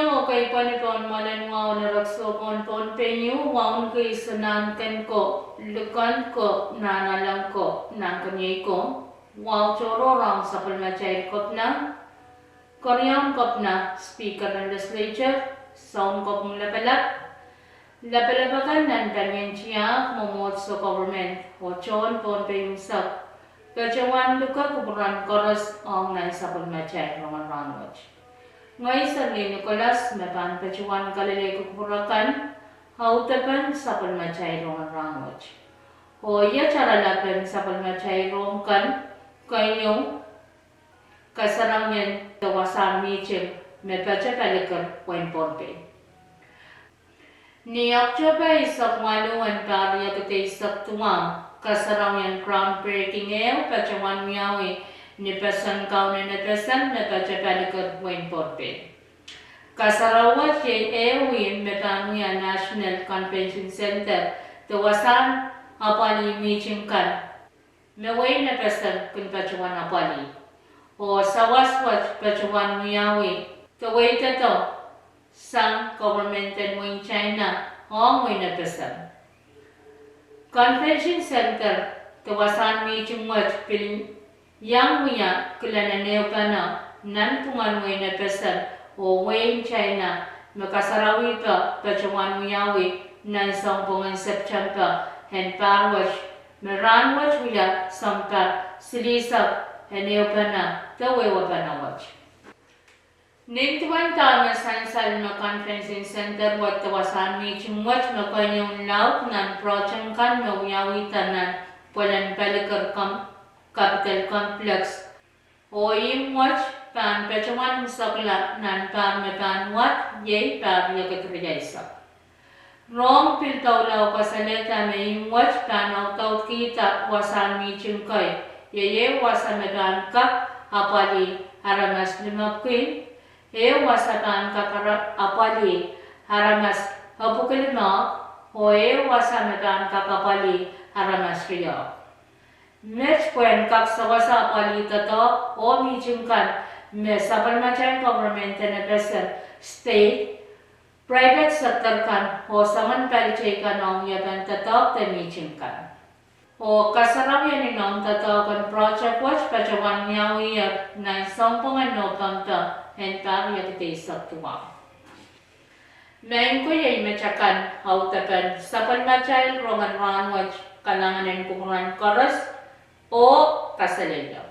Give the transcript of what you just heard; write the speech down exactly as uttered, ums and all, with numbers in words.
Okei, pwehn pohn mwoalen wahu en erekiso pohn Pohnpei, wahu en kei, Sounkomouro, Likan ko, Nahnalek ko, Nahnken ko, wahu tohrohr ong sapwellimatail kepina, keriaun kepina, Speaker en Legislature, Sounkopwung Lapalap, lapalap akan nan palien tiahk, mwomwohdiso, government, oh tohn Pohnpei unsek, patohwan luke kupwuren koaros ong nan sapwellimatail rongen rahnwet. Ngehi Seli Nicholas me pahn patohwan kalelehiong kupwur akan audepen sapwellimatail rongen rahnwet. Oh iet oaralap en sapwellimatail rong kan, keieu, kasarawi en de wasahn mihting me patohwan paliker wehin Pohnpei. Ni Oktohpa eisek waluh en pahr riekid eisek duwau, kasarawi en groundbreaking ehu patohwan wiawi ni pesen kaunen FSM me patohwan paliker wehin Pohnpei. Kasarawi wet iei ehu me pahn wia National Convention Center de wasahn apwalih mihting kan me wehin FSM kin patohwan apwalih. Oh sawas wet patohwan wiawi de weidehdo sang government en wehin China ong wehin FSM. Convention Center de wasahn mihting wet pil iang wia kilelen ehupene nanpwungen wehin FSM oh wehin China, me kasarawi patohwan wiawi nan sounpwongen September en pahr wet, me rahnwet wia sounpar silihsek en ehupene de wehwehpene wet. Nin duwen dahme sansal me Convention Center wet de wasahn mihting wet me keieu laud nan project kan me wiawihda nan pwoalen paliker Capitol Complex, oh ihmw wet pahn patohwan unsek la nan pahr me pahn wad, iei pahr riekid rieisek. Rong pil doula oh kasalehda me ihmw wet pahn audaudkihda wasahn mihting kei, iei ehu wasa me pahn kak apwalih aramas limepwiki, ehu wasa pahn kak apwalih aramas epwiki limehk, oh ehu wasa me pahn kak apwalih aramas riehk. Met pwehn kak sewese apwalih doadoahk oh mihting kan me sapwellimatail government en FSM, state, private sector kan oh soangen pali teikan ong wiepen doadoahk de mihting kan. Oh kasarawi en inoun doadoahk en project wet patohwan wiawier nan sounpwongen Nopempe en pahr riekid eisek duwau. Maing ko, iei metakan audepen sapwellimatail rongen rahnwet. Kalahngan en kupwuren koaros oh kasalehiong.